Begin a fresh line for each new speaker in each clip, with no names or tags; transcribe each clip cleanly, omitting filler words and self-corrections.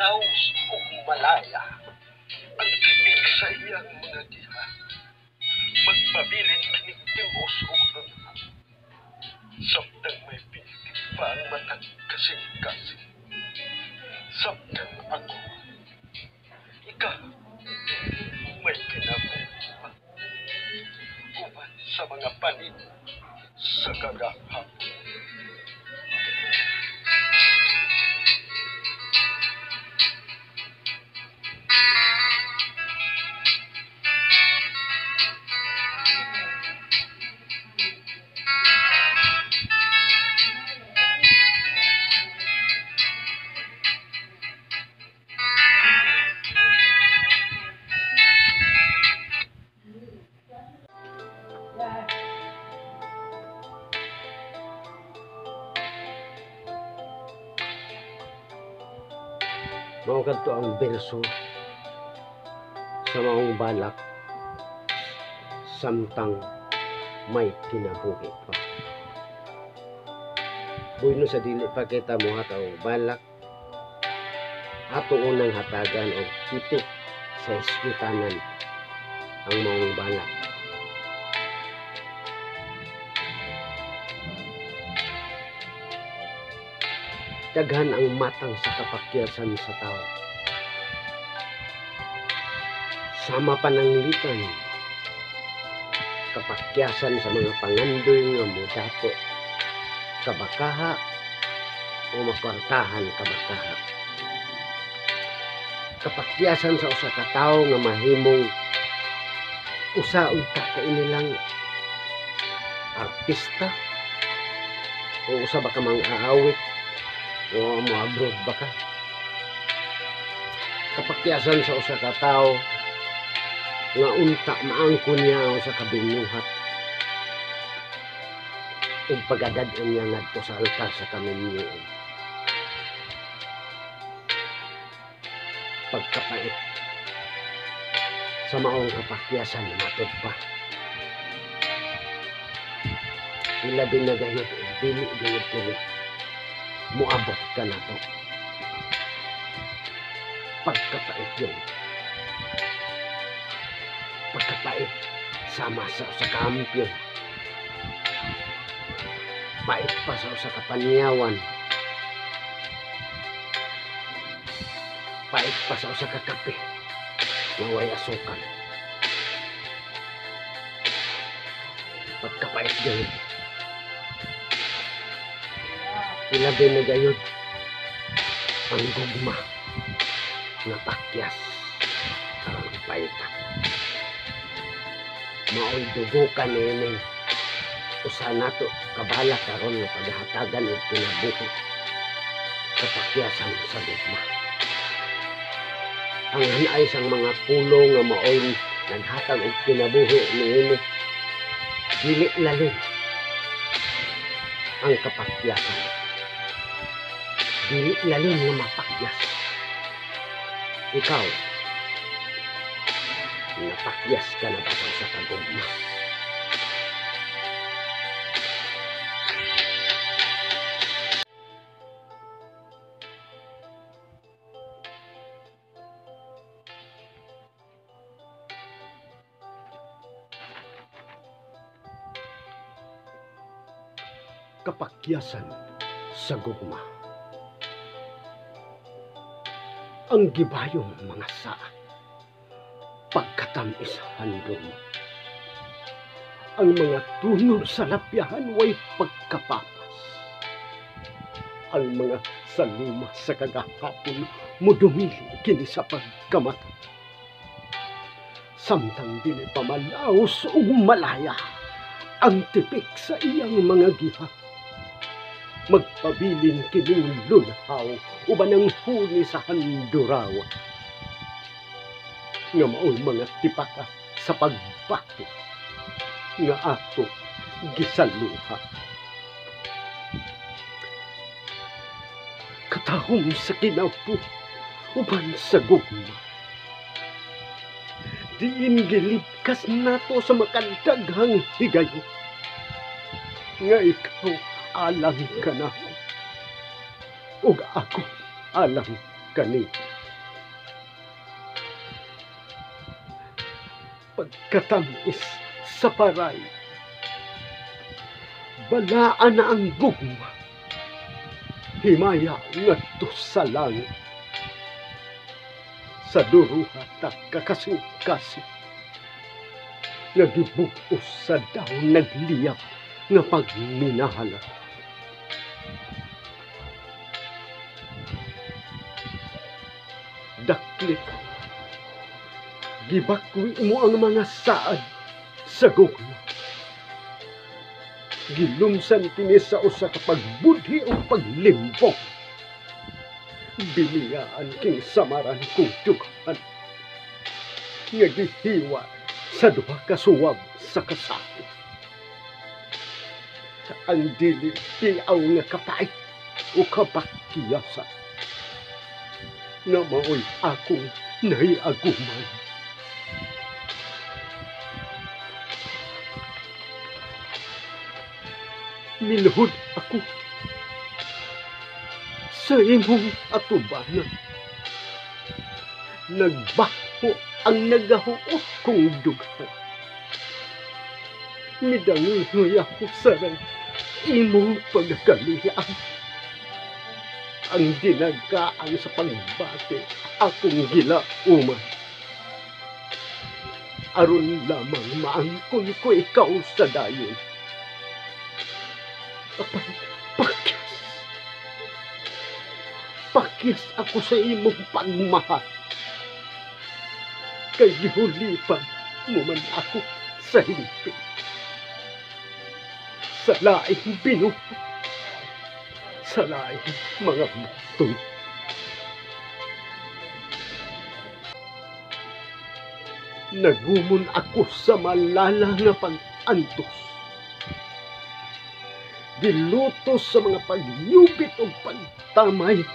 Laos ug malaya ang tipik sa iyang mga giha. Magpabilin kining timos ug lunha. Samtang may piltik pa ang matag kasing-kasing. Samtang ako, ikaw, may kinabuhi pa. Uban sa mga panit sa kagahapon.
Mao kadto ang berso sa maong balak samtang may kinabuhi pa. Bueno sa dili pa kita mohatag og balak, ato unang hatagan og titik sa hisgutanan ang maong balak. Daghan ang matang sa kapakyasan sa tao. Sama pananglitan, kapakyasan sa mga pangandoy nga modato kabakaha o makwartahan kabakaha. Kapakyasan sa usa ka tawo nga mahimong usa unta kainilang artista o usa ba ka mang-aawit o mo-abroad ba ka. Kapakyasan sa usa ka tawo nga unta maangkon niya ang usa ka binuhat ug pagadad-on niya ngadto sa altar sa kaminyoon. Pagkapait sa maong kapakyasan matud pa. Ilabi na gayud ug dili gayud kini moabot ka na to. Pagkapait yun. Pagkapait sama sa usa ka ampyon. Pait pa sa usa ka panyawan. Pait pa sa usa ka kape nga way asukal. Pagkapait gayud. Ilabi na gayud ang gugma nga pakyas aron paita. Maoy dugukan niini usa nato kabala karon nga paghatagan og kinabuhi kapakyasan sa gugma. Ang hanay sang mga pulong nga maoy naghatag og kinabuhi niini dili lalim ang kapakyasan. Dili lalim nga mapakyas. Ikaw, napakyas ka na ba sa usa ka gugma? Kapakyasan sa gugma. Ang gibayong mga saa, pagkatamis handom. Ang mga tuno sa lapyahan way pagkapapas. Ang mga saluma sa kagahapon mudumili kini sa pagkamata. Samtang dili pa malaos ug malaya ang tipik sa iyang mga giha. Magpabilin kining lunhaw uban ang huni sa handurawa nga maoy mga tipaka sa pagbato nga ato gisaluha. Katahom sa kinabuhi uban sa gugma, diin gilibkas nato sa makadaghang higayon nga ikaw alang kanako ug ako alang kani. Pagkatamis sa paray. Balaan na ang gugma. Himaya ngadto sa langit. Sa duruha ta kakasing-kasing. Nga gibug-os sa daw nagliyab nga pagminahala. Daklit, gibakwi mo ang mga saad sa gugma. Gilumsan kini sa usa ka pagbudhi o paglimbong. Biniyaan king samaran kong dughan nga gihiwa sa duha ka suwab sa kasakit. Ang dili tiaw nga kapait o kapakiyasan nga maoy akong nahiaguman. Miluhod ako sa imong atubanan. Nagbaho ang nagahuot kong dughan. Midangoy ako sa imong pagkalian. Ang dinagaan sa pagbati akong gilauman. Aron lamang maangkon ko ikaw sa dayon. Apan, pakyas. Pakyas ako sa imong pagmahal. Kay gihulipan mo man ako sa hingpit. Sa laing binuhat, sa laing mga butoy. Nagumon ako sa malala nga pag-antos. Gilutos sa mga pagyubit o pagtamay,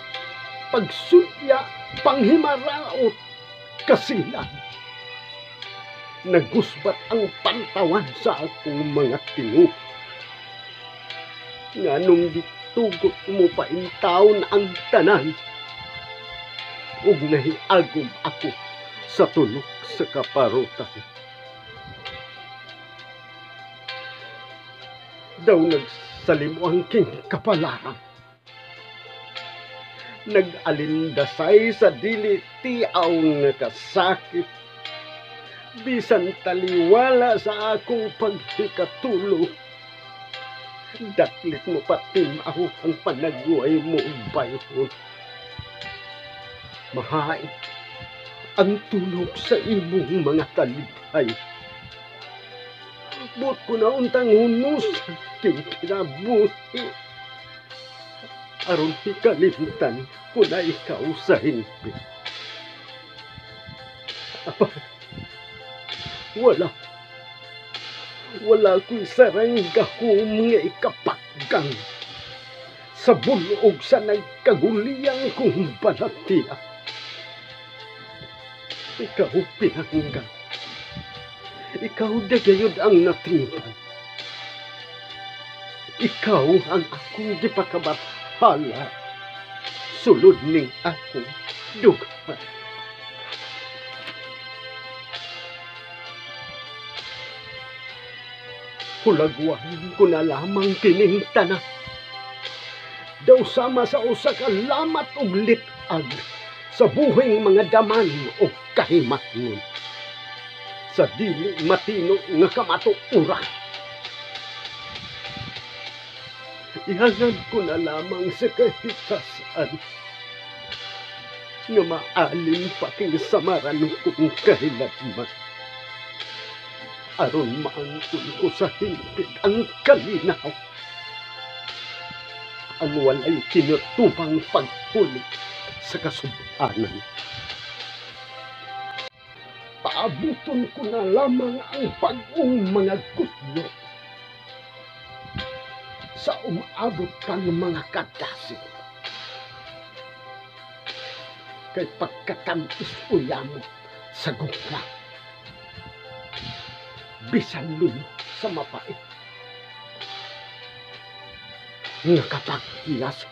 pagsudya, panghimaraot, kasilan. Nagusbat ang pantawan sa akong mga tingo. Nganong gitugot mo pa intawon ang tanan, ug nahiagom ako sa tunok sa kaparutan. Daw nagsalimo ang king kapalaran. Nag-alindasay sa dili tiaw nga kasakit. Bisan taliwala sa akong paghikatulog. Daklit mo patimaw ang panagway mo bayhon. Mahait ang tulog sa imong mga talidhay. Buot ko na untang hunusan king kinabuhi. Aron hikalimtan ko na ikaw sa hingpit. Apa, wala. Wala ko'y sarang gahom nga ikapakgang sa bulog sa nagkaguliyang kong balatiya. Ikaw pinangga. Ikaw dagayod ang natingpan. Ikaw ang akong gipakabathala. Sulod ning akong dughan. Hulagwan ko na lamang kining tanan. Daw sama sa usa ka lamat og lit-ag sa buhing mga daman o kahimatngon. Sa dili matino nga kamatuoran. Ihangad ko na lamang sa kahitasan nga maalim pa king samaran kong kahiladman. Aron maangkon ko sa hingpit ang kalinaw. Ang walay kinatubang paghuli sa kasubanan. Paabuton ko na lamang ang bag-ong mga gutyo sa umaabot pang mga kadasig. Kay pagkatamis uyamo sa gugma. Bisan lulo sa mapait. Nga kapag iyas